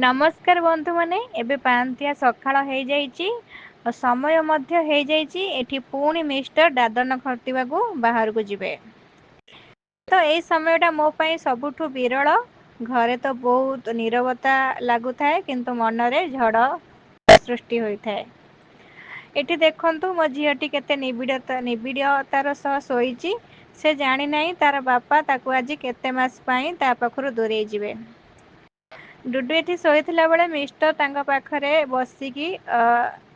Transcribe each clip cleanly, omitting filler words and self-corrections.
ନମସ୍କାର ବନ୍ଧୁମାନେ, ଏବେ ପାହାନ୍ତିଆ ସକାଳ ହେଇଯାଇଛି, ସମୟ ମଧ୍ୟ ହେଇଯାଇଛି। ଏଠି ପୁଣି ମିଷ୍ଟର ଦାଦନ ଖଟିବାକୁ ବାହାରକୁ ଯିବେ। ତ ଏଇ ସମୟଟା ମୋ ପାଇଁ ସବୁଠୁ ବିରଳ। ଘରେ ତ ବହୁତ ନୀରବତା ଲାଗୁଥାଏ, କିନ୍ତୁ ମନରେ ଝଡ଼ ସୃଷ୍ଟି ହୋଇଥାଏ। ଏଠି ଦେଖନ୍ତୁ, ମୋ ଝିଅଟି କେତେ ନିବିଡ଼ତାର ସହ ଶୋଇଛି। ସେ ଜାଣିନାହିଁ ତାର ବାପା ତାକୁ ଆଜି କେତେ ମାସ ପାଇଁ ତା ପାଖରୁ ଦୂରେଇ ଯିବେ। ଡୁଡୁ ଏଠି ଶୋଇଥିଲା ବେଳେ ମିଷ୍ଟର ତାଙ୍କ ପାଖରେ ବସିକି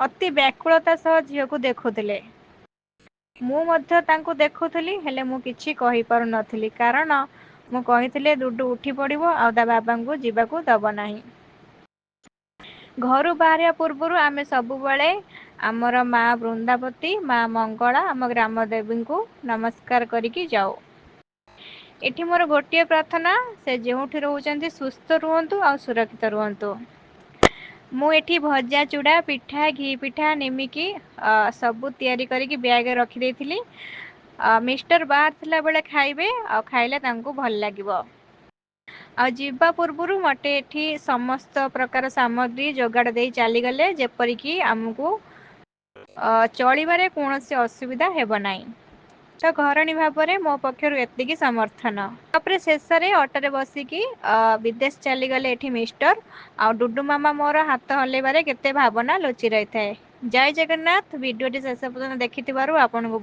ଅତି ବ୍ୟାକୁଳତା ସହ ଝିଅକୁ ଦେଖୁଥିଲେ। ମୁଁ ମଧ୍ୟ ତାଙ୍କୁ ଦେଖୁଥିଲି, ହେଲେ ମୁଁ କିଛି କହିପାରୁନଥିଲି, କାରଣ ମୁଁ କହିଥିଲେ ଡୁଡୁ ଉଠି ପଡ଼ିବ ଆଉ ତା ବାବାଙ୍କୁ ଯିବାକୁ ଦବ ନାହିଁ। ଘରୁ ବାହାରିବା ପୂର୍ବରୁ ଆମେ ସବୁବେଳେ ଆମର ମା ବୃନ୍ଦାବତୀ, ମା ମଙ୍ଗଳା, ଆମ ଗ୍ରାମ ଦେବୀଙ୍କୁ ନମସ୍କାର କରିକି ଯାଉ। ଏଠି ମୋର ଗୋଟିଏ ପ୍ରାର୍ଥନା, ସେ ଯେଉଁଠି ରହୁଛନ୍ତି ସୁସ୍ଥ ରୁହନ୍ତୁ ଆଉ ସୁରକ୍ଷିତ ରୁହନ୍ତୁ। ମୁଁ ଏଠି ଭଜା, ଚୁଡ଼ା, ପିଠା, ଘି ପିଠା, ନିମିକି ସବୁ ତିଆରି କରିକି ବ୍ୟାଗରେ ରଖିଦେଇଥିଲି। ମିଷ୍ଟର ବାହାରିଥିଲା ବେଳେ ଖାଇବେ, ଆଉ ଖାଇଲେ ତାଙ୍କୁ ଭଲ ଲାଗିବ। ଆଉ ଯିବା ପୂର୍ବରୁ ମୋତେ ଏଠି ସମସ୍ତ ପ୍ରକାର ସାମଗ୍ରୀ ଯୋଗାଡ଼ ଦେଇ ଚାଲିଗଲେ, ଯେପରିକି ଆମକୁ ଚଳିବାରେ କୌଣସି ଅସୁବିଧା ହେବ ନାହିଁ। ତ ଘରଣୀ ଭାବରେ ମୋ ପକ୍ଷରୁ ଏତିକି ସମର୍ଥନ। ତାପରେ ଶେଷରେ ଅଟୋରେ ବସିକି ବିଦେଶ ଚାଲିଗଲେ ଏଠି ମିଷ୍ଟର। ଆଉ ଡୁଡୁ ମାମା ମୋର ହାତ ହଲେଇବାରେ କେତେ ଭାବନା ଲୁଚି ରହିଥାଏ। ଜୟ ଜଗନ୍ନାଥ। ଭିଡ଼ିଓଟି ଶେଷ ପର୍ଯ୍ୟନ୍ତ ଦେଖିଥିବାରୁ ଆପଣଙ୍କୁ ବହୁତ